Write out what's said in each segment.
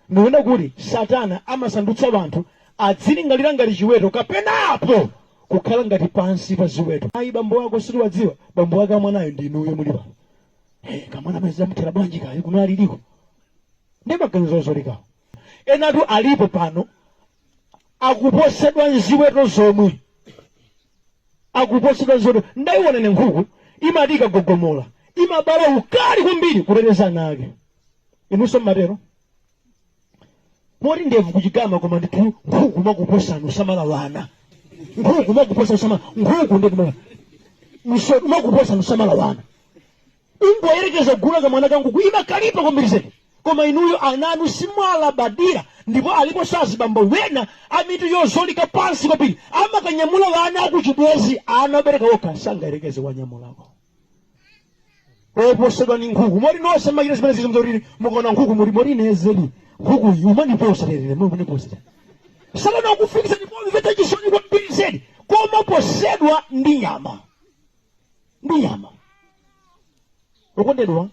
Ndikunena kuti Satana amasandutsa wanthu adzilingalira ngati chiweto kapenapo kukhala ngati pansi pa ziweto. Ayi, bambo ako sitiwadziwa, bambo ake amwanayo ndi inuyo muli pano. Hey, kamwana amene zamuthera bwanji kayi kumene aliliko ndi maganizo ozolikawo. Enatu alipo pano akuposedwa nziweto zomwe, akuposedwa nziweto. Ndayiona ine nkhuku imati ikagogomola imabala ukali kwambiri kuteteza ana ake. Inunso mmatero moti ndevu kuchigama, koma ndithu nkhuku makuposani usamala wana, nkhuku makuposa usamala, nkhuku ndi makuposani usamala wana. Ungoyerekeza kugula kamwana ka nkhuku, imakalipa kwambiri zedi, koma inuyo ananu simwalabadira. Ndipo aliponso azibambo wena amitu yozolika pansi kwambiri, amakanyamula wana akuchibwezi, ana obereka okha sangayerekeze wanyamulako, oposedwa ni nkhuku. Moti nonse machita zimene zizo mzoti mukaona nkhuku muli moti inezedi nkhuku iyi umaniposa lero, umaniposa. Satana akufikisa ndipo mvetsa chisoni kwambiri zedi, koma posedwa ndi nyama, ndi nyama. Okondedwa,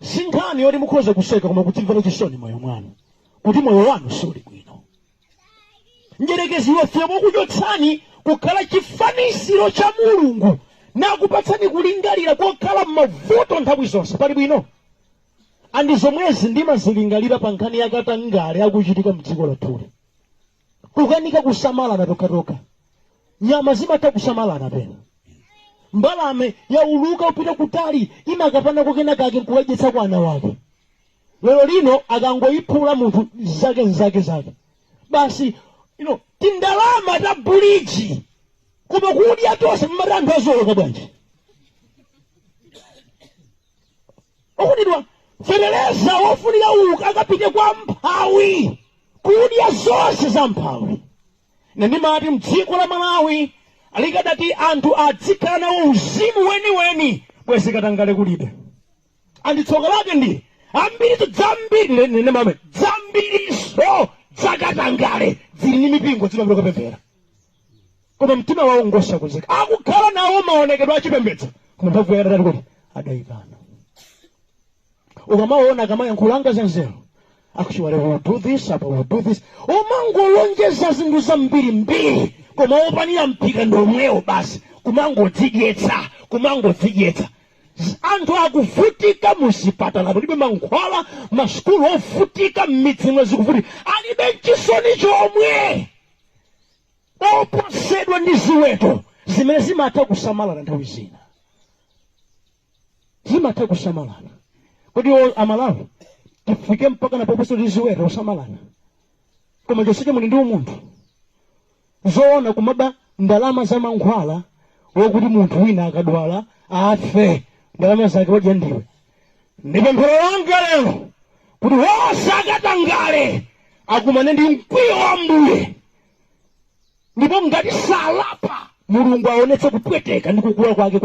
si nkhani yoti mukhoza kuseka, koma kudzimvera chisoni moyo mwanu kuti moyo wanu suli bwino. Mdyerekezi wafika pokuchotsani kukhala chifaniziro cha Mulungu nakupatsani kulingalira kokhala m'mavuto nthawi zonse. Pali bwino andi zomwezi ndimazilingalira pa nkhani yakatangale akuchitika mdziko lathuli, kukanika kusamalana tokhatokha. Nyama zimatha kusamalana pena. Mbalame yauluka upita kutali, imakapana kena kake nkukadyetsa kwa ana wake. Lero lino akangoyiphula munthu zake nzake zake basi ino tindalama ta buliji, koma kudya tonse. Mmati anthu azoloka bwanji? Okondedwa, feteleza wofunika uku akapite kwa mphawi, kudya zonse za mphawi. Ine ndimati mdziko la Malawi likadati anthu adzikhala nawo uzimu weniweni, bwezi katangale kulibe. Andi tsoka lake ndi ambirizo, dzambiri nene mame dzambirizo dzakatangale zili ndi mipingo, zimapita kupemphera, koma mtima wawo ngosakonzeka. Akukhala nawo maonekedwe achipembedzo, koma mphamvu yake adati kuti adayikana. Ukamaona akamayankhula anga zanzeru, actually we will do this, apa we will do this, umangolonjeza zinthu zambirimbiri, koma wopanira mphika ndi omwewo basi, kumangodzidyetsa, kumangodzidyetsa. Anthu akuvutika muzipatala, mulibe mankhwala, masukulu ovutika, m'midzi mwe zikuvutika, alibe chisoni chomwe, oposedwa ndi ziweto zimene zimatha kusamalana nthawi zina, zimatha kusamalana. Kodi Amalawi tifike mpaka napoposedwa ndi ziweto osamalana, koma chonsecho muli ndi umunthu? Zoona kumaba ndalama za mankhwala wokuti munthu wina akadwala afe, ndalama zake wadya ndiwe? Ndi pemphero langa lero kuti wonse akatangale akumane ndi mkwiyo wa Mbuye, ndipo ngati salapa, Mulungu aonetse kupweteka ndi kukula kwake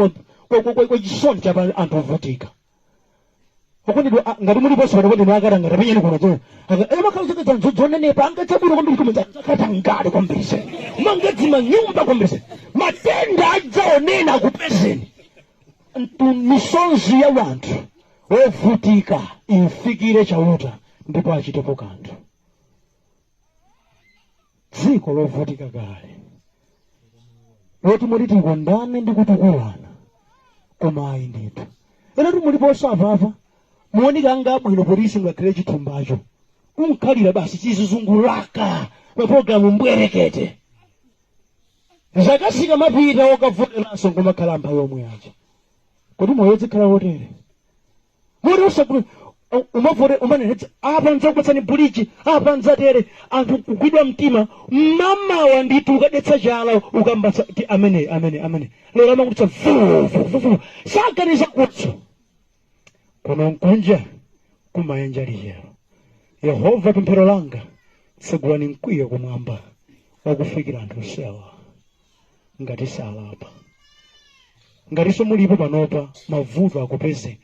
kwa chisoni cha pa anthu ovutika. Okondedwa, ngati muliponso pano, kodi akatangale, tapenyani kuno cho makhala zake zanzo zonenepa, angadzabwino kwambiri, koma zakatangale kwambiri se mangadzima nyumba kwambiri se matenda adzaonena akupezeni. Misonzi ya wanthu ovutika imfikire Chauta ndipo achitepo kanthu. Dziko lovutika kale loti muti tikondane ndi kutukulana, koma ayi ndithu. Enatu muliponso apapa muoneka anga abwino, poti singakhale chithumbacho kunkhalira basi chizizungulaka mapulogalamu mbwerekete. Zaka zikamapita, okavoteranso ngomakhala ampha yomwe aja. Kodi moyo udzikhala wotere moti usakulu umavote, umanenetsa apa ndidzakupatsani buliji, apa ndidzatere, anthu kugwidwa mtima mmamawa ndithu, ukadetsa chala ukambatsa ti amene amene amene lero amakutsa vuvuvuvu, saganiza kutso kuno nkunja kumayenja lichero. Yehova, pemphero langa, tsegulani mkwiyo kumwamba wakufikira anthu onsewa ngati salapa. Ngatinso mulipo panopa, mavuto akupeze.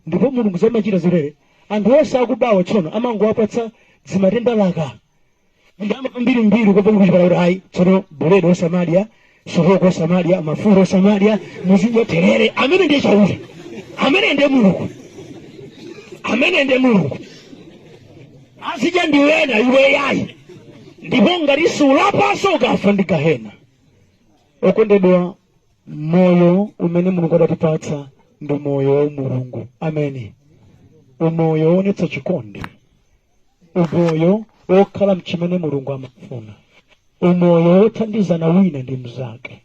Ndipo Mulungu zamachita zotere, anthu onse akubawa tsono amangowapatsa dzimatenda laka ndalama mbirimbiri kopeka kuchipatala kuti ayi, tsono buledi osamadya, sotoko osamadya, mafuta osamadya, muzidya terere. Amene ndiye Chauta, amene ndiye Mulungu, amene ndiye Mulungu. Azidya ndi wena, iwe yayi. Ndipo ngati sulapanso, ukafa ndi gahena. Okondedwa, moyo umene Mulungu adatipatsa ndi moyo wa Mulungu amene umoyo woonetsa chikondi, umoyo wokhala mchimene Mulungu amafuna, umoyo wothandizana wina ndi mnzake.